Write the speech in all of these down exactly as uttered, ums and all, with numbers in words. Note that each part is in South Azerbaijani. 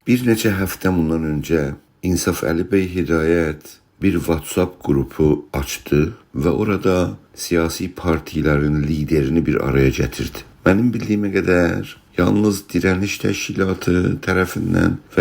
بیر نئچه هفته بوندان اؤنجه انصافعلی بی هدایت بیر واتساپ قروپو آچدی و اورادا سیاسی پارتی‌لرین لیدرینی بیر آرایا گتیردی. منیم بیلدیییمه قدر، یالنیز دیرنیش تشکیلاتی طرفیندن و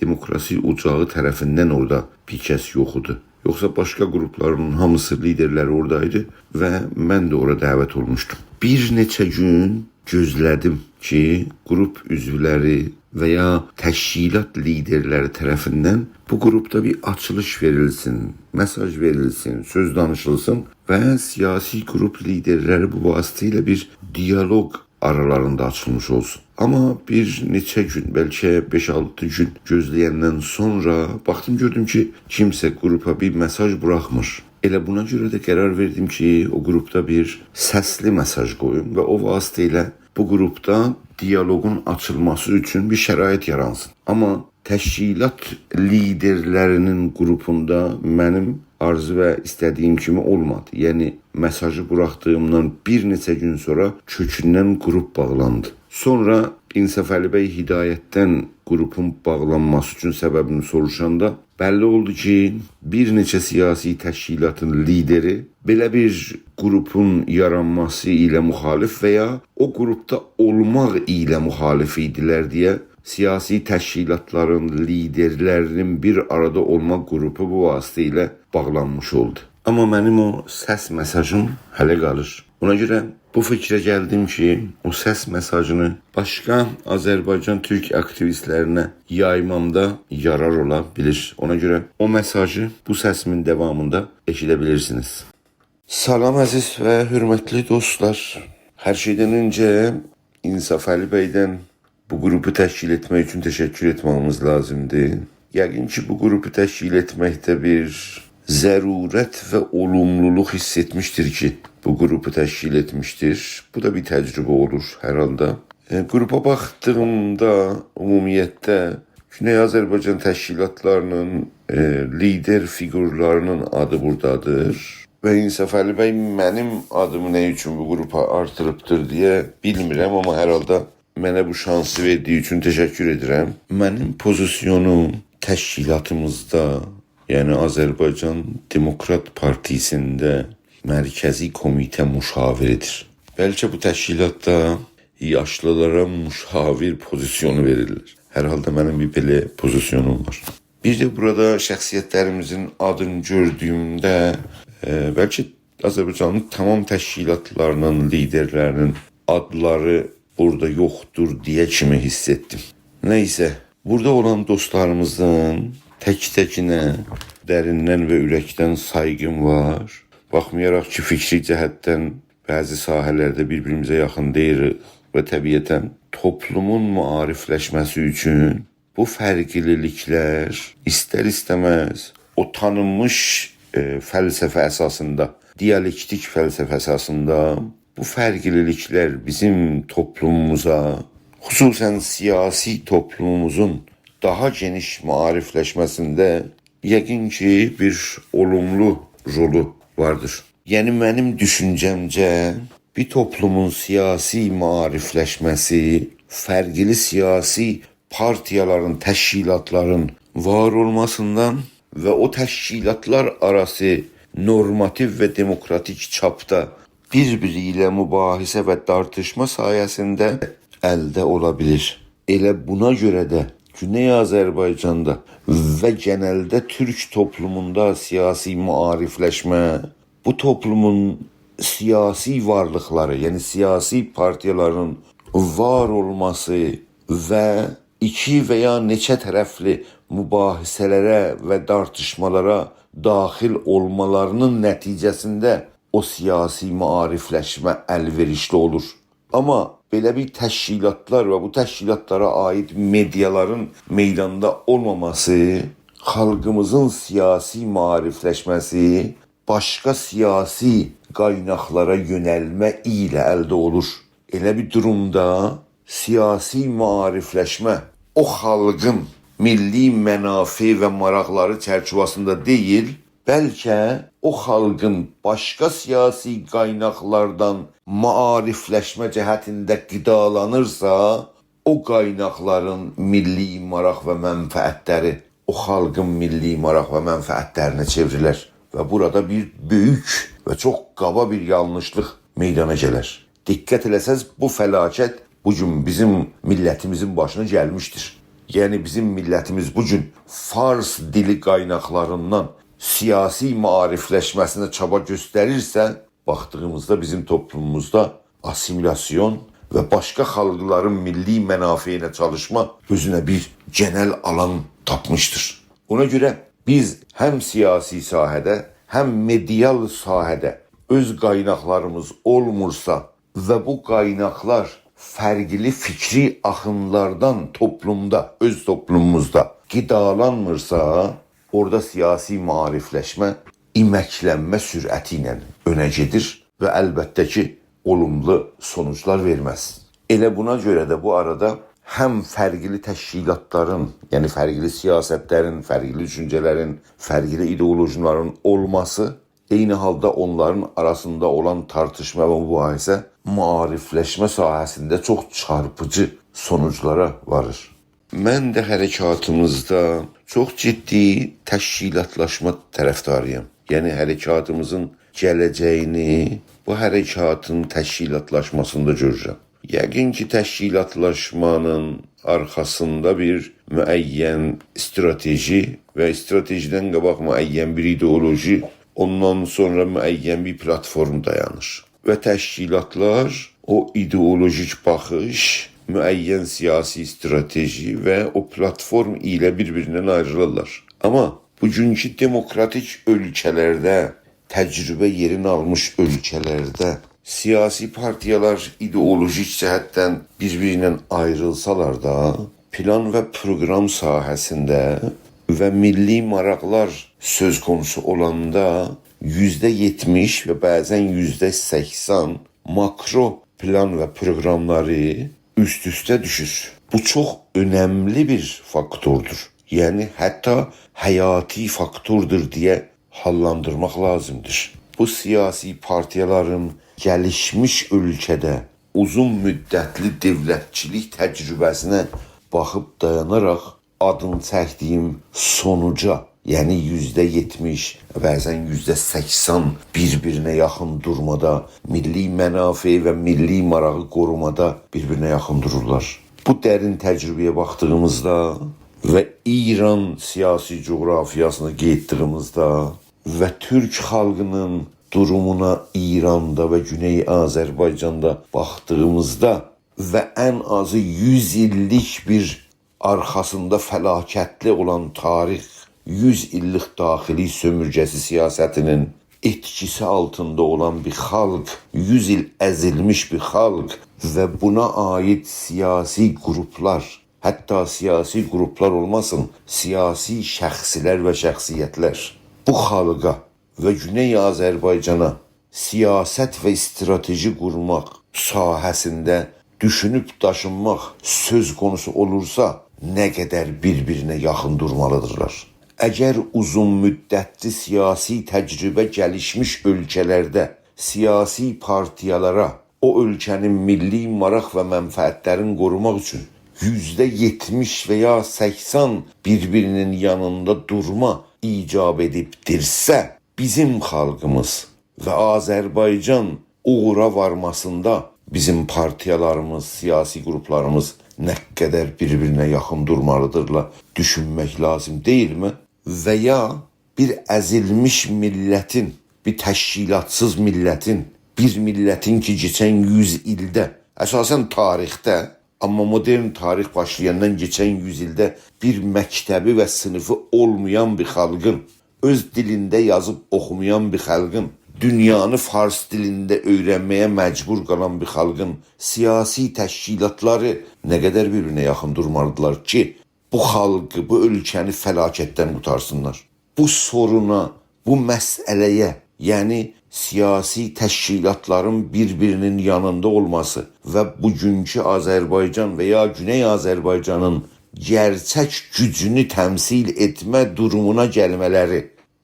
دموکراسی اوجاغی طرفیندن اورادا بیر کس یوخ ایدی. یوخسا باشقا قروپلارین هامیسی لیدرلری اورادایدی و من ده اورا دعوت اولموشدوم. بیر نئچه گون گؤزله‌دیم کی، قروپ عضولری و یا تشکیلات لیدرلری طرفیندن بو قروپدا بیر آچیلیش وئریلسین، مئساژ وئریلسین، سؤز دانیشیلسین و سیاسی قروپ لیدرلری بو واسطه ایله بیر دیالوق آرالاریندا آچیلمیش اولسون. آمما بیر نئچه گون، بلکه بئش-آلتی گون گؤزله‌یندن سونرا باخدیم، گؤردوم کی، کیمسه قروپا بیر مئساژ بوراخمیر. ائله بونا گؤره ده قرار وئردیم کی، او قروپدا بیر سسلی مئساژ قویوم و او واسطه ایله بو قروپدا دیالوقون آچیلماسی اوچون بیر شرایط یارانسین. آمما تشکیلات لیدرلرینین قروپوندا منیم آرزو و ایسته‌دیییم کیمی اولمادی. یعنی، مئساژی بوراخدیغیمدان بیر نئچه گون سونرا کؤکوندن قروپ باغلاندی. سونرا انصافعلی بی هدایتدن قروپون باغلانماسی اوچون سببینی سوروشاندا، بللی اولدو کی، بیر نئچه سیاسی تشکیلاتین لیدری بئله بیر قروپون یارانماسی ایله مخالف و یا او قروپدا اولماق ایله مخالف ایدیلر دئیه سیاسی تشکیلاتلارین لیدرلرینین بیر آرادا اولما قروپو بو واسطه ایله باغلانمیش اولدو. آمما منیم او سس مئساژیم هله قالیر. اونا گؤره بو فیکره گلدیم کی، او سس مئساژینی باشقا آذربایجان تورک آکتیویستلرینه یایمامدا یارار اولا بیلیر. اونا گؤره او مئساژی بو سسیمین داوامیندا ائشیده بیلیرسینیز. سلام عزیز و حؤرمتلی دوستلار. هر شئیدن اؤنجه انصافعلی بیدن بو قروپو تشکیل ائتمک اوچون تشکر ائتمه‌ییمیز لازیمدیر. یقین کی، بو قروپو تشکیل ائتمکده بیر ضرورت و اولوملولوق حیس ائتمیشدیر کی، بو قروپو تشکیل ائتمیشدیر. بو دا بیر تجربه اولور هر حالدا. ائ، قروپا باخدیغیمدا عمومیتله گونئی آذربایجان تشکیلاتلارینین، ائ، لیدر فیگورلارینین آدی بورادادیر. و انصافعلی بی منیم آدیمی نه اوچون بو قروپا آرتیریبدیر دئیه بیلمیرم، آمما هر حالدا منه بو شانسی وئردیگی اوچون تشکر ائدیرم. منیم پوزیسیونوم تشکیلاتیمیزدا، یعنی آذربایجان دموکرات پارتیسینده مرکزی کمیته مشاوریدیر. بلکه بو تشکیلاتدا یاشلیلارا مشاور پوزیسیونو وئریرلر. هر حالدا منیم بیر بئله پوزیسیونوم وار. بیر ده بورادا شخصیتلریمیزین آدینی گؤردویومده، ائ، بلکه آذربایجانین تمام تشکیلاتلارینین لیدرلرینین آدلاری بورادا یوخدور دئیه کیمی حیس ائتدیم. نه ایسه، بورادا اولان دوستلاریمیزین تک-تکینه دریندن و اورکدن سایغیم وار. باخمایاراق کی، فیکری جهتدن بعضی ساحه‌لرده بیر-بیریمیزه یاخین دئییلیک و طبیعتاً توپلومون معاریفلشمه‌سی اوچون بو فرقلیلیکلر ایستر-ایسته‌مز او تانینمیش، ائ، فلسفه اساسیندا، دیالکتیک فلسفه اساسیندا بو فرقلیلیکلر بیزیم توپلوموموزا، خصوصاً سیاسی توپلوموموزون داها گئنیش معاریفلشمه‌سینده یقین کی، بیر اولوملو رولو واردیر. یعنی، منیم دوشونجه‌مجه، بیر توپلومون سیاسی معاریفلشمه‌سی، فرقلی سیاسی پارتیالارین، تشکیلاتلارین وار اولماسیندان و او تشکیلاتلار آراسی نورماتیو و دموکراتیک چاپدا بیر-بیری ایله مباحثه و دارتیشما سایه‌سینده الده اولا بیلیر. ائله بونا گؤره ده گونئی آذربایجاندا و گئنلده تورک توپلوموندا سیاسی معاریفلشمه، بو توپلومون سیاسی وارلیقلاری، یعنی سیاسی پارتیالارین وار اولماسی و ایکی و یا نئچه طرفلی مباحثه‌لره و دارتیشمالارا داخیل اولمالاری‌نین نتیجه‌سینده او سیاسی معاریفلشمه الوئریشلی اولور. آمما بئله بیر تشکیلاتلار و بو تشکیلاتلارا عایید مئدیالارین میداندا اولماماسی خالقیمیزین سیاسی معاریفلشمه‌سی باشقا سیاسی قایناقلارا یؤنلمه ایله الده اولور. ائله بیر دورومدا سیاسی معاریفلشمه او خالقین میللی منافع و ماراقلاری چرچیوه‌سینده دئییل، بلکه او خالقین باشقا سیاسی قایناقلاردان معاریفلشمه جهتینده غذالانیرسا، او قایناقلارین میللی ماراق و منفعتلری او خالقین میللی ماراق و منفعتلرینه چئوریلر. و بورادا بیر بؤیوک و چوخ قابا بیر یانلیشلیق میدانا گلر. دقت ائله‌سز، بو فلاکت بو گون بیزیم میللتیمیزین باشینا گلمیشدیر. یعنی، بیزیم میللتیمیز بو گون فارس دیلی قایناقلاریندان سیاسی معاریفلشمه‌سینه چابا گؤستریرسه، باخدیغیمیزدا بیزیم توپلوموموزدا آسیمیلاسیون و باشقا خالقلارین میللی منافعینه چالیشما اؤزونه بیر گئنل آلان تاپمیشدیر. اونا گؤره بیز هم سیاسی ساحه‌ده، هم مئدیال ساحه‌ده اؤز قایناقلاریمیز اولمورسا و بو قایناقلار فرقلی فیکری آخینلاردان توپلومدا، اؤز توپلوموموزدا قیدالانمیرسا، اورادا سیاسی معاریفلشمه، ایمکلنمه سرعتی ایله اؤنه گئدیر و البته کی، اولوملو سونوجلار وئرمز. ائله بونا گؤره ده بو آرادا هم فرقلی تشکیلاتلارین، یعنی فرقلی سیاستلرین، فرقلی دوشونجه‌لرین، فرقلی ایدئولوژی‌لرین اولماسی، عینی حالدا اونلارین آراسیندا اولان تارتیشما و مباحثه معاریفلشمه ساحه‌سینده چوخ چارپیجی سونوجلارا واریر. من ده حرکاتیمیزدا چوخ جدی تشکیلاتلاشما طرفداری‌یام. یعنی حرکاتیمیزین گله‌جه‌یینی بو حرکاتین تشکیلاتلاشماسیندا گؤرورم. یقین کی، تشکیلاتلاشمانین آرخاسیندا بیر معین استراتژی و استراتژیدن قاباق معین بیر ایدئولوژی، اوندان سونرا معین بیر پلاتفورم دایانیر. و تشکیلاتلار او ایدئولوژیک باخیش، معین سیاسی استراتژی و او پلاتفورم ایله بیر-بیریندن آیریلیرلار. آمما بوگونکو دموکراتیک اؤلکه‌لرده، تجربه یئرین آلمیش اؤلکه‌لرده سیاسی پارتیالار ایدئولوژیک جهتدن بیر-بیریندن آیریلسالار دا، پلان و پروگرام ساحه‌سینده و میللی ماراقلار سؤز قونوسو اولاندا یوزده یئتمیش و بعضا یوزده سکسن ماکرو پلان و پروگراملاری اوست-اوسته دوشور. بو چوخ اؤنملی بیر فاکتوردور. یعنی، حتی حیاتی فاکتوردور دئیه حاللاندیرماق لازیمدیر. بو سیاسی پارتیالارین گلیشمیش اؤلکه‌ده اوزون مدتلی دؤولتچیلیک تجربه‌سینه باخیب دایاناراق آدینی چکدیگیم سونوجا، یعنی یوزده یئتمیش، بعضا یوزده سکسن بیر-بیرینه یاخین دورمادا، میللی منافع و میللی ماراغی قورومادا بیر-بیرینه یاخین دورورلار. بو درین تجربه‌یه باخدیغیمیزدا و ایران سیاسی جغرافیاسینا گئتدیگیمیزده و تورک خالقینین دورومونا ایراندا و گونئی آذربایجاندا باخدیغیمیزدا و ان آزی یوز ایللیک بیر آرخاسیندا فلاکتلی اولان تاریخ، یوز ایللیک داخلی سؤمورگه‌سی سیاستینین ائتکیسی آلتیندا اولان بیر خالق، یوز ایل ازیلمیش بیر خالق و بونا عایید سیاسی قروپلار، حتی سیاسی قروپلار اولماسین، سیاسی شخصی‌لر و شخصیت‌لر بو خالقا و گونئی آذربایجانا سیاست و استراتژی قورماق ساحه‌سینده دوشونوب داشینماق سؤز قونوسو اولورسا، نه قدر بیر-بیرینه یاخین دورمالیدیرلار؟ اگر اوزون مدتلی سیاسی تجربه گلیشمیش اؤلکه‌لرده سیاسی پارتیالارا او اؤلکه‌نین میللی ماراق و منفعت‌لرینی قوروماق اوچون یوزده یئتمیش و یا سکسن بیر-بیرینین یانیندا دورما ایجاب ائدیبدیرسه، بیزیم خالقیمیز و آذربایجان اوغورا وارماسیندا بیزیم پارتیالاریمیز، سیاسی قروپلاریمیز نه قدر بیر-بیرینه یاخین دورمالیدیرلار، دوشونمک لازیم دئییلمی؟ و یا بیر ازیلمیش میللتین، بیر تشکیلاتسیز میللتین، بیر میللتین کی، کئچن یوز ایلده، اساسا تاریخده، آمما مدرن تاریخ باشلایاندان کئچن یوز ایلده بیر مکتبی و صینیفی اولمایان بیر خالقین، اؤز دیلینده یازیب اوخومایان بیر خالقین، دونیانی فارس دیلینده اؤیرنمه‌یه مجبور قالان بیر خالقین سیاسی تشکیلاتلاری نه قدر بیر-بیرینه یاخین دورمالیدیرلار کی، بو خالقی، بو اؤلکه‌نی فلاکتدن قورتارسینلار؟ بو سورونا، بو مسئله‌یه، یعنی سیاسی تشکیلاتلارین بیر-بیرینین یانیندا اولماسی و بوگونکو آذربایجان و یا گونئی آذربایجانین گئرچک گوجونو تمثیل ائتمه دورومونا گلمه‌لری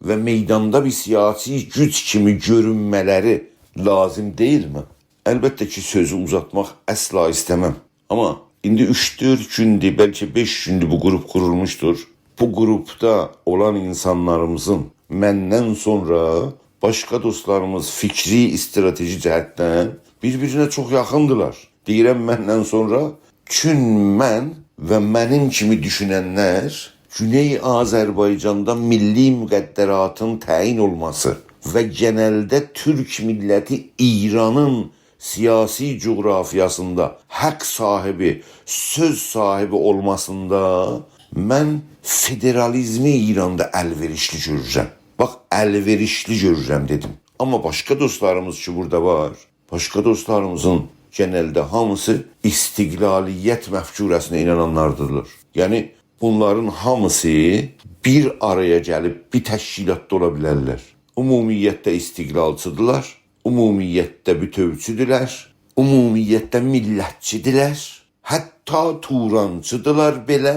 و میداندا بیر سیاسی گوج کیمی گؤرونمه‌لری لازیم دئییلمی؟ البته کی، سؤزو اوزاتماق اصلا ایسته‌مم. آمما ایندی اوچ-دؤرد گوندور، بلکه بئش گوندور بو گروپ قورولموشدور. بو گروپدا اولان اینسانلاریمیزین مندن سونرا باشقا دوستلاریمیز فیکری، استراتژی جهتدن بیر-بیرینه چوخ یاخیندیلار. دئییرم مندن سونرا، چون من و منیم کیمی دوشوننلر گونئی آذربایجاندا میللی مقدراتین تعیین اولماسی و گئنلده تورک میللتی ایرانین سیاسی جغرافیاسیندا حق صاحیبی، سؤز صاحیبی اولماسیندا من فدرالیزمی ایراندا الوئریشلی گؤرورم. باخ، الوئریشلی گؤرورم دئدیم. آمما باشقا دوستلاریمیز کی بورادا وار، باشقا دوستلاریمیزین گئنلده هامیسی استقلالیت مفکوره‌سینه اینانانلاردیرلار. یعنی بونلارین هامیسی بیر آرایا گلیب بیر تشکیلاتدا اولا بیلرلر. عمومیتده استقلالچیدیرلار، عمومیتده بوتؤوچودولر، عمومیتده میللتچیدیرلر. حتی تورانچیدیرلار بئله.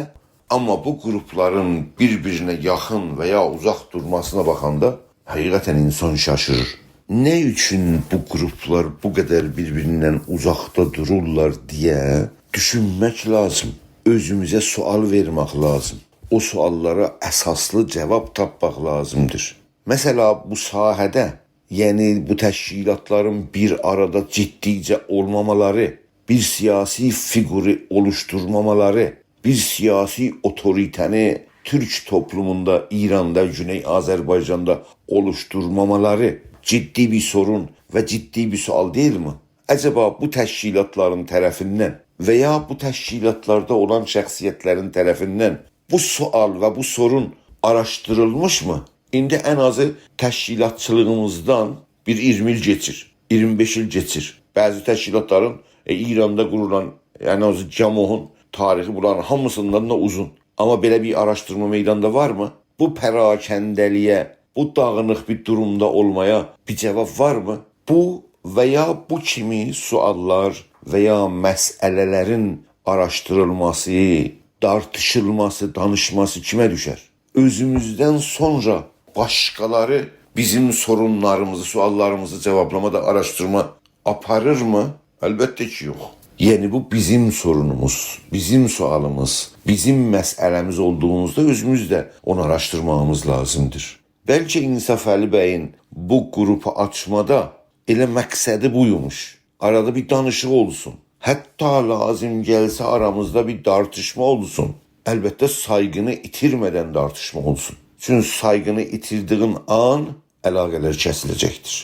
آمما بو گروپلارین بیر-بیرینه یاخین و یا اوزاق دورماسینا باخاندا حقیقتاً اینسان شاشیریر. نه اوچون بو گروپلار بو قدر بیر-بیریندن اوزاقدا دورورلار دئیه دوشونمک لازیم. اؤزوموزه سؤال وئرمک لازیم. او سؤاللارا اساسلی جواب تاپماق لازیمدیر. مثلا، بو ساحه‌ده، یعنی بو تشکیلاتلارین بیر آرادا جدیجه اولمامالاری، بیر سیاسی فیگورو اولوشدورمامالاری، بیر سیاسی اوتوریته‌نی تورک توپلوموندا، ایراندا، گونئی آذربایجاندا اولوشدورمامالاری جدی بیر سورون و جدی بیر سؤال دئییلمی؟ عجبا بو تشکیلاتلارین طرفیندن و یا بو تشکیلاتلاردا اولان شخصیتلرین طرفیندن بو سؤال و بو سورون آراشدیریلمیشمی؟ ایندی ان آزی تشکیلاتچیلیغیمیزدان بیر اییرمی ایل کئچیر، اییرمی بئش ایل کئچیر. بعضی تشکیلاتلارین، ائ، ایراندا قورولان، ان آزی گاموحون تاریخی بونلارین هامیسیندان دا اوزون. آمما بئله بیر آراشدیرما میداندا وارمی؟ بو پراکنده‌لییه، بو داغینیق بیر دورومدا اولمایا بیر جواب وارمی؟ بو و یا بو کیمی سؤاللار و یا مسئله‌لرین آراشدیریلماسی، دارتیشیلماسی، دانیشماسی کیمه دوشر؟ اؤزوموزدن سونرا باشقالاری بیزیم سورونلاریمیزی، سؤاللاریمیزی جوابلامادا آراشدیرما آپاریرمی؟ البته کی، یوخ. یعنی، بو بیزیم سورونوموز، بیزیم سؤالیمیز، بیزیم مسئله‌میز اولدوغوموزدا اؤزوموز ده اونو آراشدیرماغیمیز لازیمدیر. بلکه انصافعلی بیین بو گروپو آچمادا ائله مقصدی بویموش. آرادا بیر دانیشیق اولسون. حتی لازیم گلسه آرامیزدا بیر دارتیشما اولسون. البته، سایغینی ایتیرمه‌دن دارتیشما اولسون. چونکی سایغینی ایتیردیگین آن علاقه‌لر کسیله‌جکدیر.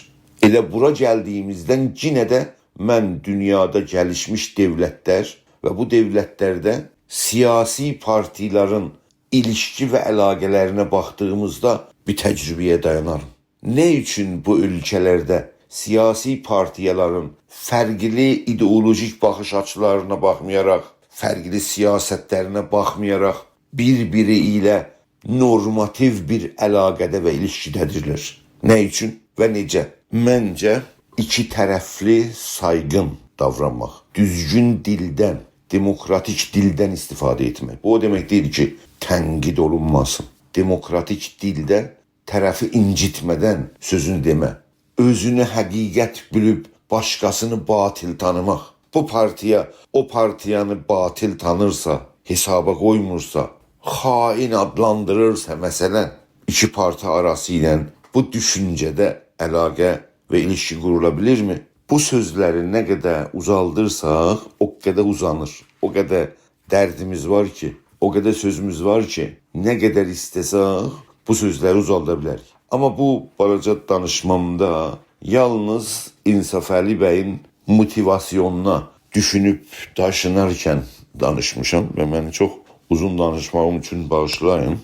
ائله بورا گلدیگیمیزدن یئنه ده من دونیادا گلیشمیش دؤولتلر و بو دؤولتلرده سیاسی پارتیلارین ایلیشکی و علاقه‌لرینه باخدیغیمیزدا بیر تجربه‌یه دایانارام. نه اوچون بو اؤلکه‌لرده سیاسی پارتیالارین فرقلی ایدئولوژیک باخیش آچیلارینا باخمایاراق، فرقلی سیاستلرینه باخمایاراق، بیر-بیری ایله نورماتیو بیر علاقه‌ده و ایلیشکیده‌دیرلر؟ نه اوچون و نئجه؟ منجه، ایکی طرفلی سایغین داورانماق، دوزگون دیلدن، دموکراتیک دیلدن استفاده ائتمک. بو او دئمک دئییل کی، تنقید اولونماسین. دموکراتیک دیلده طرفی اینجیتمه‌دن سؤزونو دئمه. اؤزونو حقیقت بیلیب باشقاسینی باطل تانیماق. بو پارتیا او پارتیانی باطل تانیرسا، حسابا قویمورسا، خائن آدلاندیریرسا، مثلا، ایکی پارتی آراسی ایله بو دوشونجه‌ده علاقه و ایلیشکی قورولا بیلیرمی؟ بو سؤزلری نه قدر اوزالدیرساق، او قدر اوزانیر. او قدر دردیمیز وار کی، او قدر سؤزوموز وار کی، نه قدر ایسته‌سک، بو سؤزلری اوزالدا بیلریک. آمما بو بالاجا دانیشمامدا یالنیز انصافعلی بیین موتیواسیونونا دوشونوب داشینارکن دانیشمیشام و منی چوخ اوزون دانیشماغیم اوچون باغیشلایین.